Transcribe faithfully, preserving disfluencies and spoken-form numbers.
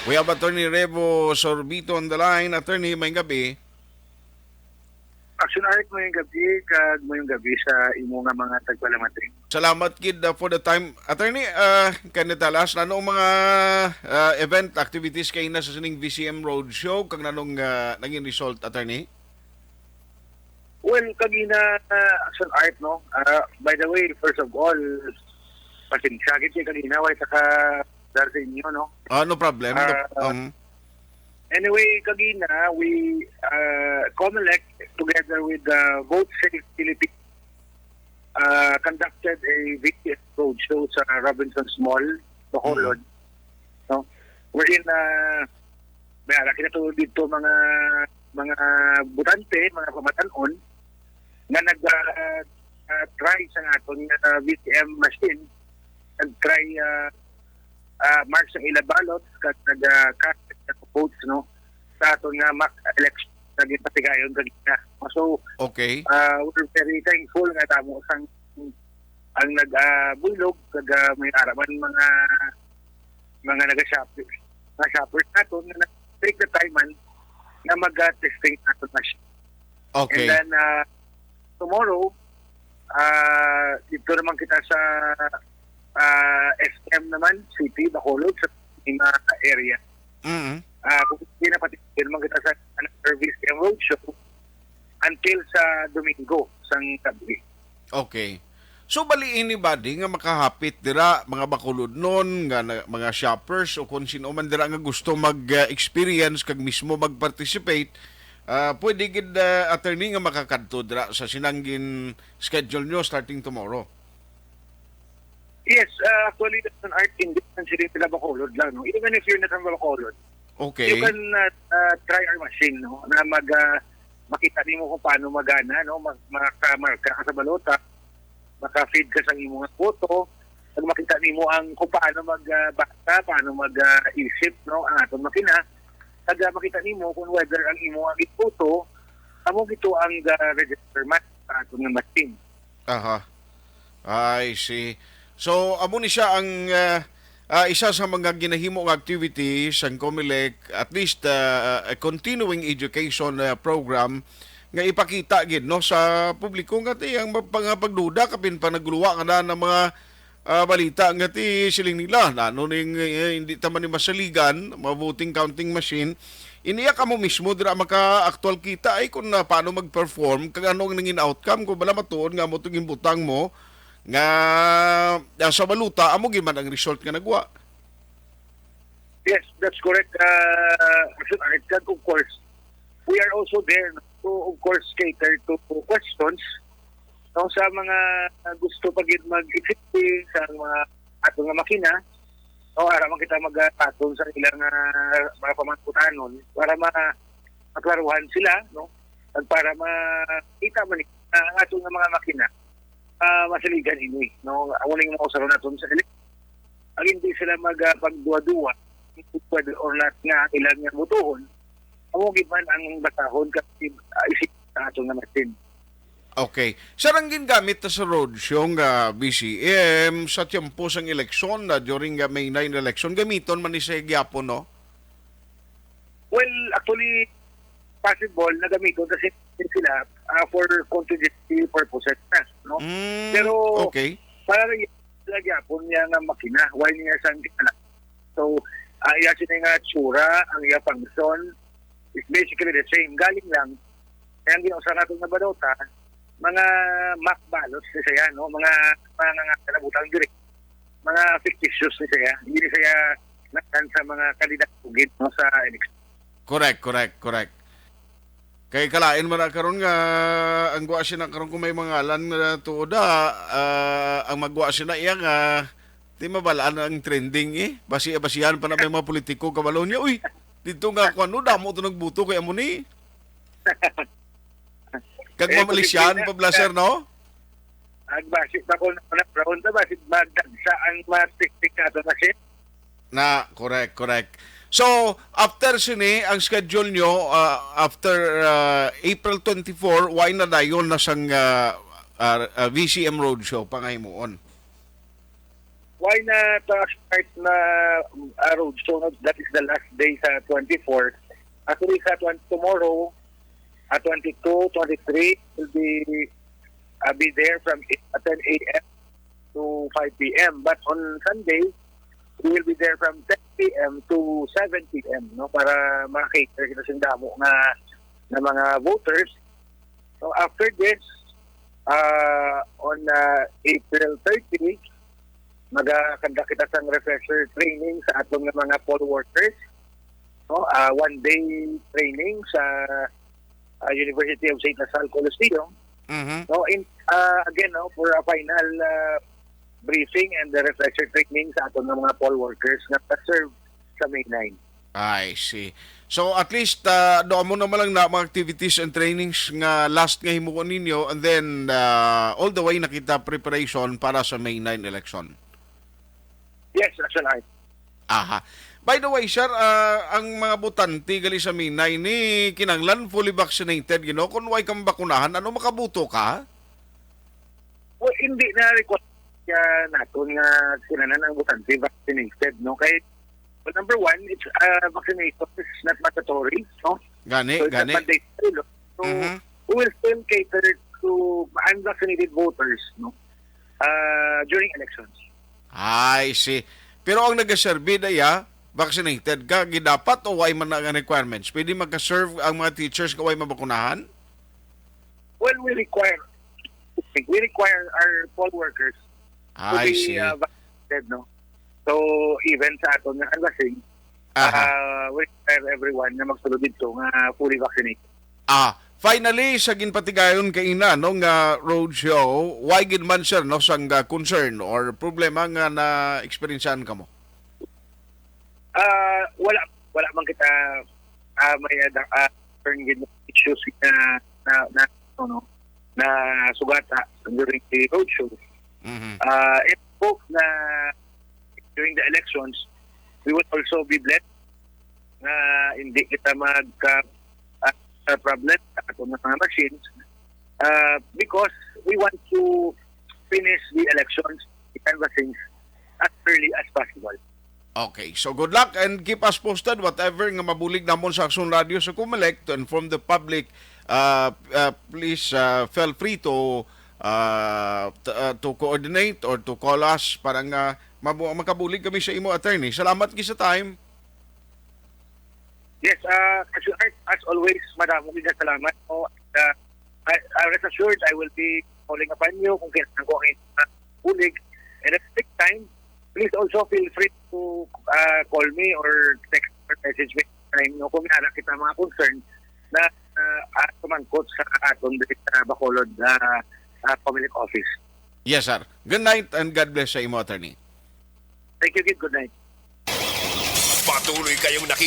We have Attorney Revo Sorbito on the line. Attorney, may gabi. Action Art, may gabi, kag may gabi sa imo nga mga tagpalamatring. Salamat gid, uh, for the time. Attorney, uh, can you tell us, nanong mga, uh, event activities kay na sa sining V C M Roadshow, kag nanong, uh, naging result, Attorney? Well, kagina, uh, Action Art, no? Uh, by the way, first of all, pasensya gid kay kagina, way taka dar sa inyo, no? Ah, no problem. No, Ah, um, anyway, kagina, we, uh, Comelec, together with the Vote Save Philippines, uh, conducted a V T S roadshow sa Robinsons Mall, Bacolod, Mm. no? Wherein, uh, may ara kita to dito mga, mga butante, mga pamatanon, nga nag, uh, uh, try sa aton nga V T M machine, nag-try, uh, uh, mark sa ila ballots, kag nag, uh, cast sa votes, no, sa aton nga mock election nga ginpatigayon kagina. So, Okay. uh, we're very thankful nga tamo sang ang nag, ah, buylog, kag, ah, may ara man mga, mga naga-shop-, mga shoppers naton nga nag-take the time man nga mag, ah, testing naton na siya. Okay. And then, ah, tomorrow, ah, dito naman kita sa, ah, S M naman, City, Bacolod, sa mga area. Mm. Ah, kung hindi na pati, dito naman kita sa, ano, service yung roadshow until sa Domingo, sang gabi. Okay. So, bali, anybody nga makahapit dira, mga Bacolodnon, nga na, mga shoppers, o kung sino man dira nga gusto mag, ah, experience kag mismo mag-participate, ah, pwede gid, ah, attorney, nga makakadto dira sa sinanggin schedule nyo starting tomorrow? Yes, ah, actually, that's an art in different city sila Bacolod lang, no? Even if you're not from Bacolod, Okay. you can, ah, ah, try our machine, no? Na mag, ah, makita nimo kung paano magana, no? Mag, makamarka ka sa balota, maka-feed ka sa imo nga boto, pag makita nimo ang kung paano mag, ah, basa, paano mag, ah, isip, no? Ang aton makina, pag, ah, makita nimo kung whether ang imo ang boto, amo gito ang, ah, register man sa aton nga machine. Aha. I see. So, amo ni siya ang, ah, ah, isa sa mga ginahimo nga activities sang Comelec, at least, ah, a continuing education, ah, program nga ipakita gid, no, sa publiko nga ti ang mga pagduda kapin panagluwa nga na ng mga, ah, balita nga ti siling nila, nano ning, eh, hindi ta man ni masaligan, mga voting counting machine, Iniya kamo mismo dira maka-actual kita ay kung, ah, paano mag-perform kag ano ang nangin outcome kung bala matuod nga amo to ginbutang mo nga, ah, sa baluta amo gid man ang result nga nagwa. Yes, that's correct, uh, Action Art. Kag of course, we are also there, no, to, of course, cater to questions, no, sa mga gusto pa gid mag-explain sa mga ato nga makina, no, ara man kita magpatong sa ilang, ah, mga pamangkutanon para ma-, maklaruhan sila, no, at para makita man ni-, ah, ang ato nga mga makina, ah, masaligan ini, no, amo ning mga usaron naton sa ele-, ang hindi sila mag, ah, pagduwa-duwa whether or not nga ilang nga butuhon, amo gid man ang basahon kasi, ah, isip sa ato nga machine. Okay. Sir, ang gingamit ta sa roadshow nga V C M sa tiyempo sang eleksyon, na during nga May nine election, gamiton man ni siya gyapon, no? Well, actually, possible na gamiton kasi sila, ah, for contingency purposes na, no? Mm, Pero okay. para lang sila gyapon niya nga makina, why niya sang gitala? So, ah, iya sini nga tsura, ang iya function is basically the same. Galing lang, kaya ang ginausap natin nga balota, mga mock ballots ni siya, no? Mga, mga, mga kalabutan diri. Mga fictitious ni siya. Hindi ni siya nagtan sa mga kandidato gid, no, sa election. Correct, correct, correct. Kay kalain man na karon nga ang gwa siya na karon kung may mga ngalan nga tuod, ah, ah, ang magwa siya na iya nga di mabalaan ang trending, eh. Basi-, basihan pa na may mga politiko kabalo niya, "Uy, dito nga kung ano, damo to nagbuto kay amo ni." Kag Eh, mamalisyahan posible na. pa bala, sir, no? Ag basi pa ko na brown ta, basi magdagsa ang mas tiktik nato na siya. Na, correct, correct. So, after sini, ang schedule nyo, ah, after, ah, April twenty-four, why na dayon na sang, ah, ah, ah, V C M Roadshow pangahimuon? Why na to start na uh, roadshow na that is the last day sa twenty-four? Actually, sa twenty, tomorrow, uh, twenty-two, twenty-three, will be uh, be there from ten a m to five p m. But on Sunday, we will be there from ten p m to seven p m, no, para ma-cater kita sa damo nga na mga voters. So after this, uh, on uh, April thirty, magakanda kita sang refresher training sa aton nga mga poll workers, no? Uh, one day training sa uh, University of Saint La Salle Coliseum. Mhm. No, in uh, again, no, for a final uh, briefing and the refresher training sa aton nga mga poll workers nga pa-serve sa May nine. I see. So at least uh, do mo naman lang na mga activities and trainings nga last nga himuon ninyo, and then uh, all the way nakita preparation para sa May nine election. Yes, Action Art. Aha. By the way, sir, uh, ang mga botante gali sa May nine ni kinanglan fully vaccinated, you know, kung way kang bakunahan, ano makabuto ka? Well, hindi na request uh, naton nga kinanan ang botante vaccinated, no? Kay, well, number one, it's uh, vaccination is not mandatory, no? Gani, So it's gani. Not mandatory, no? So Mhm. We will still cater to unvaccinated voters, no? Uh, during elections. I see. Pero ang nagaserbi daya, vaccinated ka, gidapat o way man na nga requirements? Pwede magka-serve ang mga teachers nga way mabakunahan? Well, we require we require our poll workers to I be see. Uh, vaccinated, no? So even sa aton nga canvassing, Aha. Uh, we require everyone na magsulod dito nga fully vaccinated. Ah, finally, sa ginpatigayon kaina, no, nga roadshow, why gid man, sir, no, sang uh, concern or problema nga na-experiencean kamo? Ah, wala wala man kita ah, may uh, uh, turn gid issues na na na ano, no, na sugata during the roadshow. Mhm. Uh, and hope na during the elections, we will also be blessed na hindi kita mag uh, uh, problem sa aton mga machines uh, because we want to finish the elections, the canvassing as early as possible. Okay, so good luck and keep us posted whatever nga mabulig namon sa Aksyon Radio sa Comelec to inform the public. Uh, uh, please uh, feel free to uh, t- uh, to coordinate or to call us para nga mabu- makabulig kami sa imo, attorney. Salamat gid sa time. Yes, uh, as, you, as always, madamo gid nga salamat mo. Uh, I, uh, rest assured, I will be calling upon you kung kailangan ko ang inyong bulig. And at the same time, please also feel free to uh, call me or text or message me anytime, no, kung may ara kita mga concern na uh, uh, sumangkot sa aton diri sa Bacolod uh, uh, Comelec Office. Yes, sir. Good night and God bless sa imo, attorney. Thank you, kid. Good night. Patuloy kayong nakikita